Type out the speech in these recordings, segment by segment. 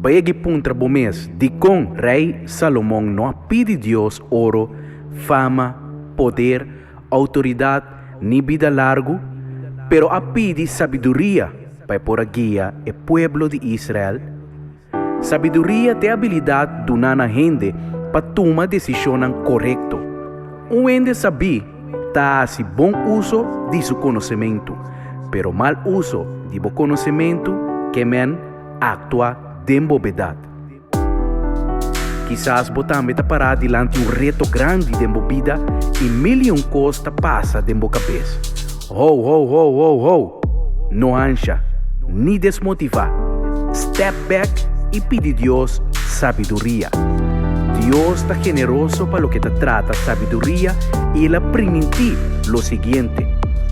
Bo a yega i puntra bo mes dikon Rei Salomon no a pidi Dios oro, fama, poder, outoridat ni bida largu, pero a pidi sabiduria pa e por a guia e pueblo di Israel? Sabiduria ta e abilidat duná na hende pa tuma desishonnan korekto. Un hende sabí ta hasi bon uso di su konosementu, pero mal uso di bo konosementu ke men aktua den bobedat. Kisas bo tambe ta pará dilanti un reto grandi den bo bida i mil i un kos ta pasa den bo kabes. Hou, hou, hou, hou, hou! No ansha, ni desmotivá. Step back i pidi Dios sabiduria. Dios ta generoso pa loke ta trata sabiduria i el a primintí lo siguiente,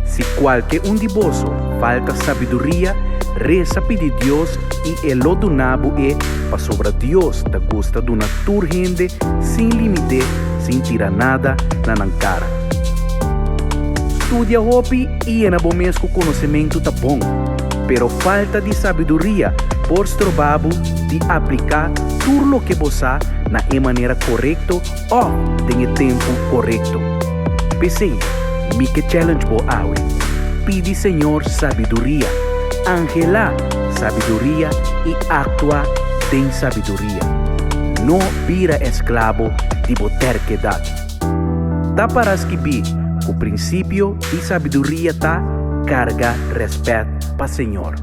Si kualke un di boso falta sabiduria, resa pidi Dios i e lo duna bo e, pasobra Dios ta gusta duna tur hende sin limite, sin tira nada na nan kara. Studia hopi i yena bo mes ku konosementu ta bon, pero falta di sabiduria por stroba bo di apliká tur loke bo sa na e manera korekto òf den e tempu korekto. P'esei, mi ke challenge bo awe, pidi Señor sabiduria, anhelá sabiduria i aktua den sabiduria. No bira esklabo di bo terkedat. Ta para skibí ku prinsipio di sabiduria ta karga rèspèt pa Señor.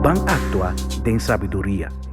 Ban aktua den sabiduria.